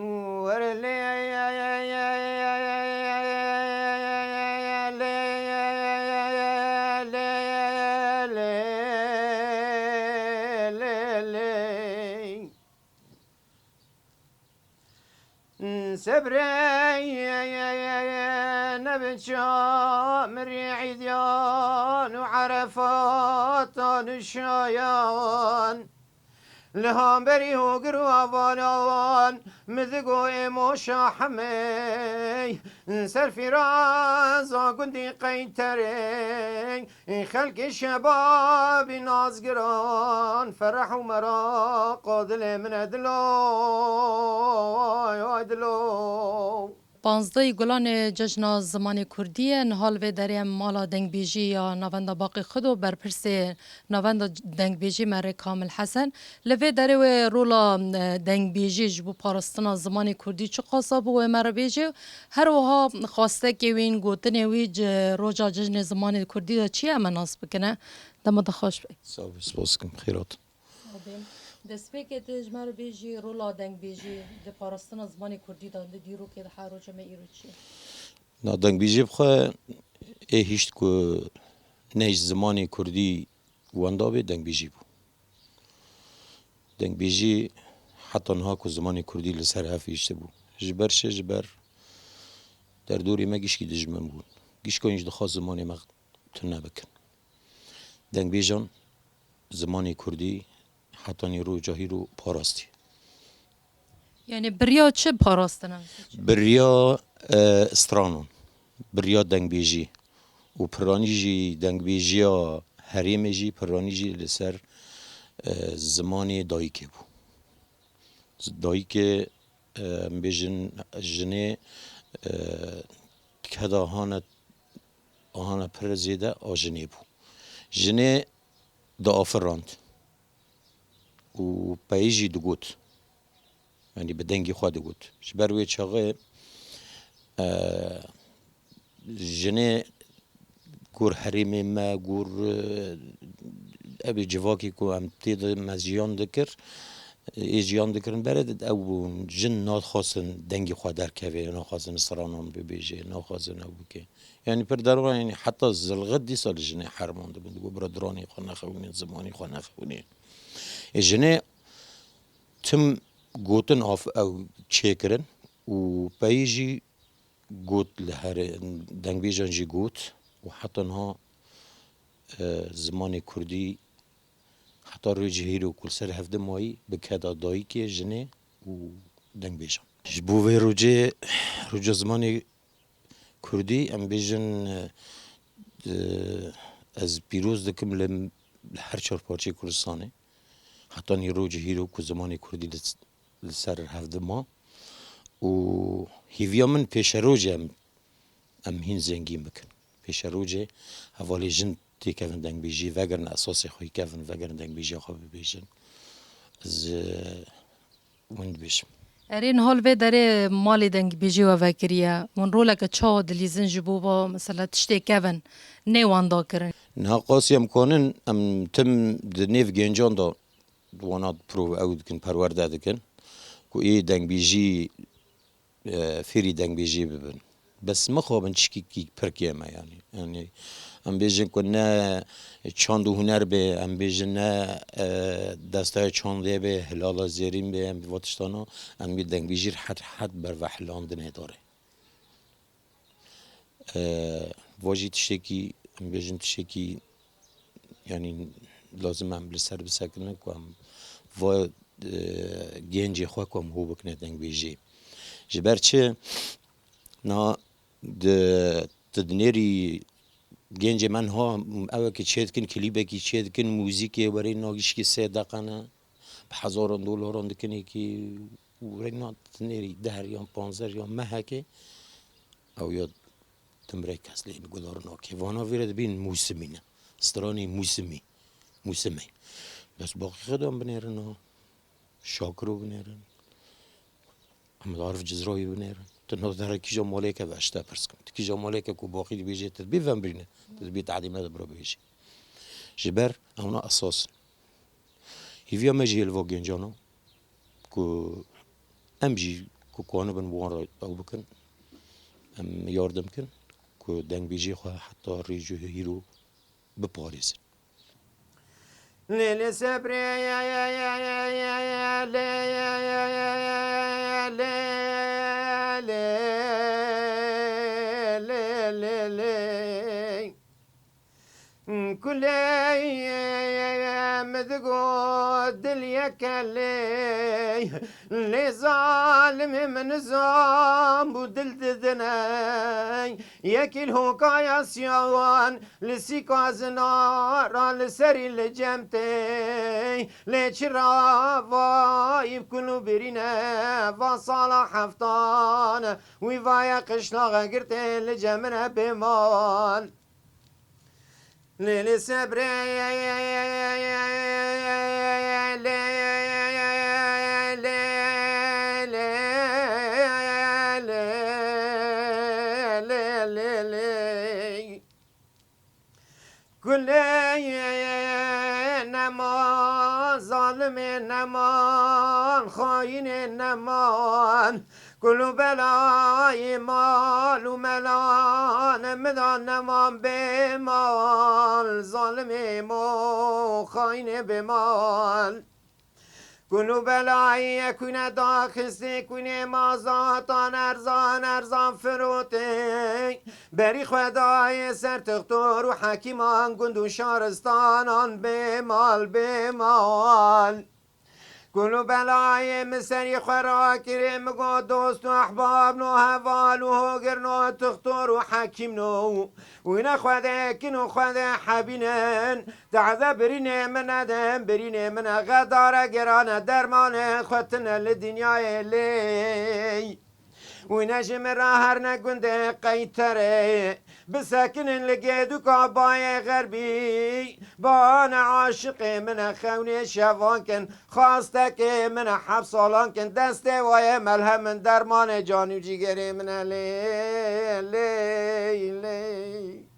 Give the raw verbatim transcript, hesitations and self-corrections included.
Were lê, lê, lê, lê, lê, lê. Sebrê nebiça mirî îdyan û erefatan û şayan. Li hemberî hogir û hevala wan, min digo ê moşa hemey, ser fîraza gundî qeyterê, xelkê şebabî nazgiran, fereh û meraqa dilê min e dilo, ay dilo. Panzdehî Gulanê Cejna Zimanê Kurdî ye. Niha li vê derê em mala dengbêjî ya Navenda Baqê Xido, berpirsê Navenda Dengbêjî me rê Kamil Hesen. Li vê derê wê rola, e, dengbêjî ji bo parastina zimanê kurdî çiqasa bû wê me re bêjê. Her wiha xwastekê wî, gotinê wî ji roja Cejnê Zimanê Kurdî de çi ye, em ê nas bikine. Dema te xweş be. Sağ ol, spas dikim, xêr hat. Sağ ol. Destpêkê tu ji me re bêjî rola dengbêjî di parastina zimanê kurdî de li dîrokê de her roja me îro çi ye? Na dengbêjî bi xwe ê hişt ku ne ji zimanê kurdî wenda bê, dengbêjî bû. Dengbêjî heta niha ku zimanê kurdî li ser hev hiştibû. Ji ber çi? Ji ber derdorê me gişkî dijmin bûn. Gişkan jî dixwest zimanê me tune bikin. Dengbêjan zimanê kurdî hetanî roja hîro parastî. Yani biriya çi parastin em? Biriya, e, stranan, biriya dengbêjî û piranî jî dengbêjiya herêmê jî piranî jî li ser, e, zimanê dayikê bû. Dayikê, e, em bêjin jinê, e, keda hane, hane pir zêde a jinê bû. Jinê diafirand û peyî jî digot. Yanî bi dengê xwe digot. Ji ber wê çaxê, e, jinê gor herêmê me, gor, e, ev ê civakê ku em tê de me jiyan dikir, ê jiyan dikirin, berê de ew bûn, jin naxwazin dengê xwe derkeve, naxwazin stranan bibêje, naxwazin ew bike. Yanî pir derwa, yanî heta zilxit dîsa li jinê herman dibin. Digot, bira diranê xwe nexewînin, zimanê xwe nexewînin. Ê jinê tim gotin av ew çêkirin û peyî jî got li herê, dengbêjan jî got û heta niha, e, zimanê kurdî heta rojê hîro ku li ser hevdi mayî bi keda dayikê, jinê û dengbêjan. Ji bo vê rojê, roja zimanê kurdî, em bêjin, e, e, ez pîroz dikim li, li her çar parçeyê Kurdistanê. Hetanî rojê hîro ku zimanê kurdî li, li ser hevdi ma û hêviya min pêşerojê em, em hîn zengîn bikin. Pêşerojê hevalê jin têkevin dengbêjî, vegerin esasê xwe yî kevin, vegerin dengbêjiya xwe bibêjin. Ez, e, Hûn dibêjin. Erê, niha li vê derê malê dengbêjî we vekiriye. Hûn roleke çawa dilîzin ji bo va, mesela, tiştê kevin nê wenda kirin? Niha qasî em kanin, em tim di nêv gencan de wana prov ew dikin, perwerde dikin ku ê dengbêjî, e, fêrî dengbêjî bibin. Bes mixabin çikî pir kêm e, yanî. Yanî, em bêjin ku ne çand û huner bê, em bêjin ne, e, destaya çandê bê, hilala zêrîn bê, em va tiştana, em yê dengbêjî rehet rehet bervehilandinê dare. E, va jî tiştekî, em bêjin tiştekî, yanî lazim em li ser bisekinin ku em va, e, gencê xwe ku em hû bikine dengbêjî. Ji ber çi? Na di, tu dinêrî gencê me niha ewekî çê dikin, klîbekî çê dikin, muzîkê werê nagişkî sê deqe ne, bi hezaran dolaran dikin êkî û reyna dinêrî deh yan panzdeh yan mehekê ew ya timrê kes lê guhdar nake. Vana vê re dibîn mûsimî ne. Stranê mûsimî. Mûsimê. Bes baqî xedan binêrin ha. Şakiro binêrin. Ehmed Arif Cizrayî binêrin. Tu navdere kîja malêke ve, ez te pirs kim. Tu kîja malêke ku baqî dibêje, tu dibî vembirîne. Tu dibî tadî me de bira bêjî. Ji ber ewna esas in. Hîviya me jî hê li va gencan e ku em jî ku Ku kanibin wan re ew bikin, em yardim kin ku dengbêjiyê xwe heta rêjê hîro biparêzin. Lê lê sebrê lê lê lê lê lê lê lê lê lê. Kuley min digot dil yeke lê, lê zalimê min nizam bû dil didine. Yekî li hokaya siyawan, li sîka zinara li serî li cem tê. Lê çira vayî kul û birîne, va sala heftan, wî vaye qişlaxe girtê li cem min e bêmal. Lê lê sebrê lê lê lê lê lê lê lê. Kulê neman, zalimê neman, xayinê neman. Kul û belayê mal û melan, min da neman bêmal, zalimê mo, xayinê bêmal. Kul û belayê kune daxistê, kune mazatan erzan, erzan firotê. Berî xwe dayê ser tixtor û hekîman, gund û şaristanan bêmal, bêmal. Kul û belayê min serî xwe rakirê, min got dost û ehbab no, heval û hogir no, tixtor û hekîm no. Wîne Xwedê kin û Xwedê hebînin. Taze birînê min nedin, birînê min e xedare gerane, dermanê xwe tine li dinyayê lê. Wîne ji min re herne gundê qeyterê, bisekinin li gêduka bayê xerbî. Bane aşiqê min e xewnê şevan kin, xastekê min e heb salan kin, destê wayê melhem min, dermanê can û cîgerê min e lê, lê, lê.